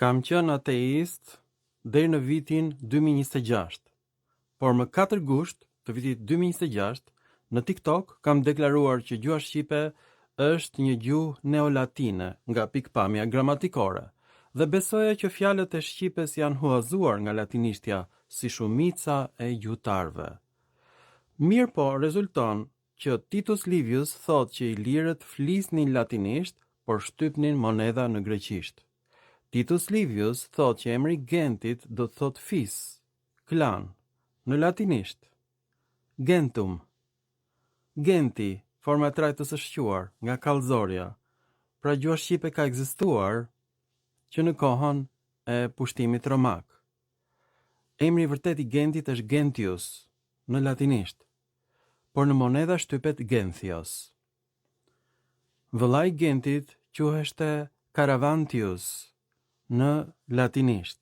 Kam qenë ateist deri në vitin 2026, por më 4 gusht të vitit 2026 në TikTok kam deklaruar që gjuha shqipe është një gjuhë neolatine nga pikëpamja gramatikore dhe besoja që fjalët e shqipes janë huazuar nga latinishtja si shumica e gjuhëtarëve. Mirëpo, rezulton që Titus Livius thotë që ilirët flisnin latinisht, por shtypnin monedha në greqisht. Titus Livius thotë që emri Gentit do të thotë fis, klan, në latinisht. Gentum. Genti, forma e trajtës së shquar, nga kallëzorja. Pra gjuha shqipe ka ekzistuar që në kohën e pushtimit romak. Emri i vërtetë i Gentit është Gentius, në latinisht por në monedha shtypet Genthios. Vëllai i Gentit quheshte Caravantius në latinisht.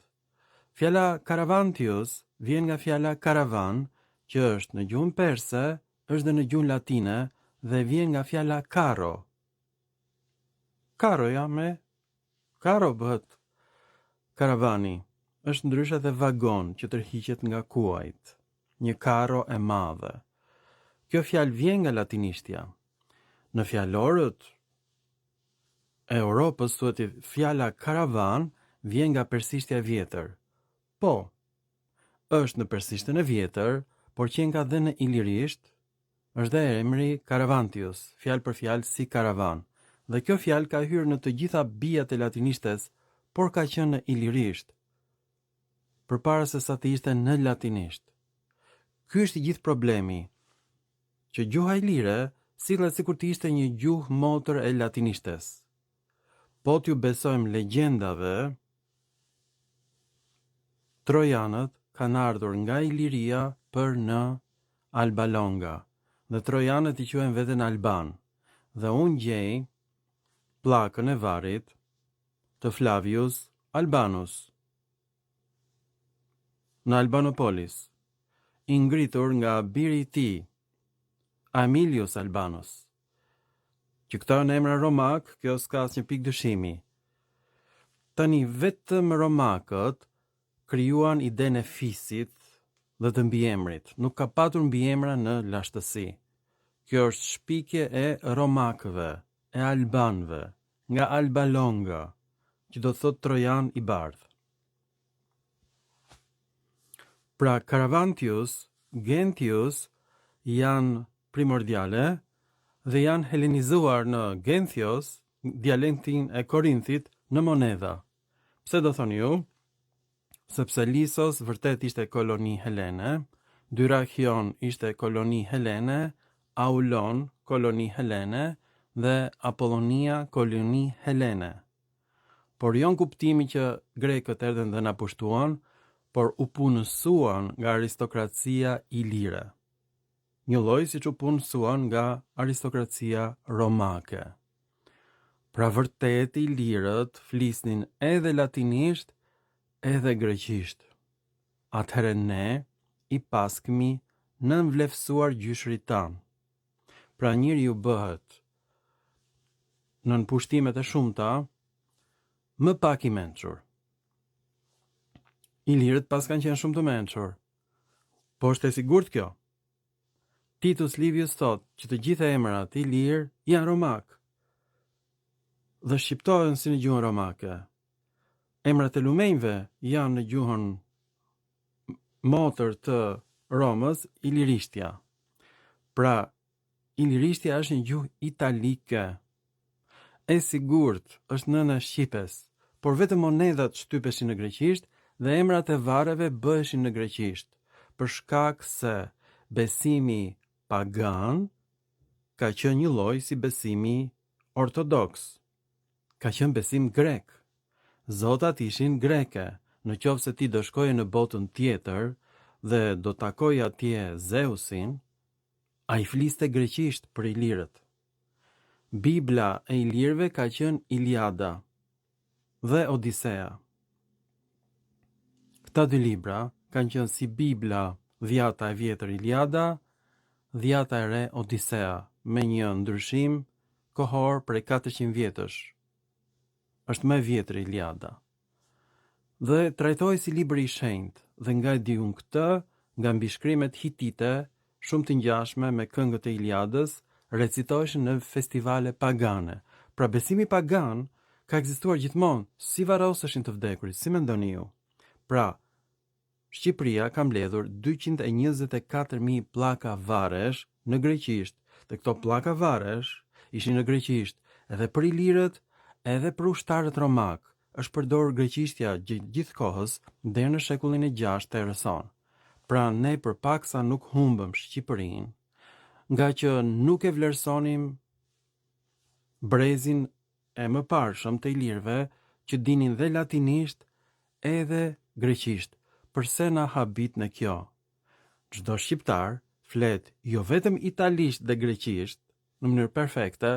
Fjala Caravantius vjen nga fjala karavan, që është në gjuhën perse, është dhe në gjuhën latine dhe vjen nga fjala karo. Karoja me karo bëhet karavani. Është ndryshe dhe vagon që tërhiqet nga kuajt. Një karo e madhe. Kjo fjalë vjen nga latinishtja. Në fjalorët e Europës thuhet fjala karavan vjen nga persishtja e vjetër. Po, është në persishten e vjetër, por qenka dhe në ilirisht, Është dhe emri Caravantius, fjalë për fjalë si karavan. Dhe kjo fjalë ka hyrë në të gjitha bijat e latinishtes, por ka qenë në ilirisht, përpara se sa të ishte në latinisht. Ky është i gjithë problemi, që gjuha ilire sillet sikur të ishte një gjuhë motër e latinishtes. Po t'ju besojmë legjendave, trojanët kanë ardhur nga Iliria për në Alba Longa dhe trojanët i quajnë veten albanë dhe unë gjej pllakën e varrit të Flavius Albanus në Albanopolis, i ngritur nga biri i tij, Aemilius Albanus. Që këto janë emra romakë, kjo s'ka asnjë pikë dyshimi. Tani vetëm romakët krijuan idenë e fisit dhe të mbiemrit. Nuk ka patur mbiemra në lashtësi. Kjo është shpikje e romakëve, e albanëve, nga Alba Longa, që do të thotë Trojan i bardhë. Pra Caravantius, Gentius janë primordiale dhe janë helenizuar në Genthios, dialektin e Korinthit, në monedha. Pse do thoni ju? Sepse Lisos vërtet ishte koloni helene, Dyrrachion ishte koloni helene, Aulon koloni helene dhe Apollonia koloni helene. Por jo në kuptimin që grekët erdhën dhe na pushtuan, por u punësuan nga aristokracia ilire. Njëlloj siç u punësuan nga aristokracia romake. Pra vërtet ilirët flisnin edhe latinisht edhe greqisht. Atëherë ne i paskmi nënvlefsuar gjyshërit tanë. Pra njeriu bëhet nën pushtimet e shumta më pak i mençur. Ilirët paskan qenë shumë të mençur. Po është e sigurt kjo. Titus Livius thotë që të gjithë emrat ilirë janë romakë dhe shqiptohen si në gjuhën romake. Emrat e lumenjve janë në gjuhën motër të Romës, ilirishtja. Pra, ilirishtja është një gjuhë italike. E sigurt, është nëna e shqipes, por vetëm monedhat shtypeshin në greqisht dhe emrat e varreve bëheshin në greqisht, për shkak se besimi pagan ka qenë njëlloj si besimi ortodoks. Ka qenë besim grek. Zotat ishin greke. Në qoftë se ti do shkoje në botën tjetër dhe do takoje atje Zeusin, ai fliste greqisht për ilirët. Bibla e ilirëve ka qenë Iliada dhe Odisea. Këta dy libra kanë qenë si Bibla, dhjata e vjetër Iliada, dhjata e re Odisea, me një ndryshim kohor prej 400 vjetësh. Është më e vjetër Iliada. Dhe trajtohej si libër i shenjtë, dhe nga e di unë këtë, nga mbishkrimet hitite, shumë të ngjashme me këngët e Iliadës, recitoheshin në festivale pagane. Pra besimi pagan ka ekzistuar gjithmonë, si varroseshin të vdekurit, si mendoni ju? Pra, Shqipëria ka mbledhur 224.000 pllaka varresh në greqisht, dhe këto pllaka varresh ishin në greqisht edhe për ilirët, edhe për ushtarët romakë. Është përdorur greqishtja gjithë kohës deri në shekullin e 6 të erës sonë. Pra ne për pak sa nuk humbëm Shqipërinë, ngaqë nuk e vlerësonim brezin e mëparshëm të ilirëve që dinin dhe latinisht edhe greqisht. Përse na habit ne kjo? Çdo shqiptar flet jo vetëm italisht dhe greqisht në mënyrë perfekte,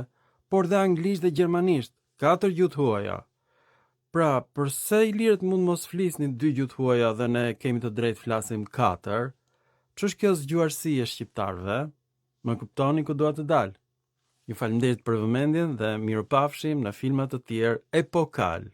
por dhe anglisht dhe gjermanisht, katër gjuhë të huaja. Pra, përse ilirët mund mos flisnin dy gjuhë të huaja dhe ne kemi të drejtë flasim katër? Ç'është kjo zgjuarsi e shqiptarëve? Më kuptoni ku dua të dal? Ju faleminderit për vëmendjen dhe mirupafshim në filma të tjerë epokal.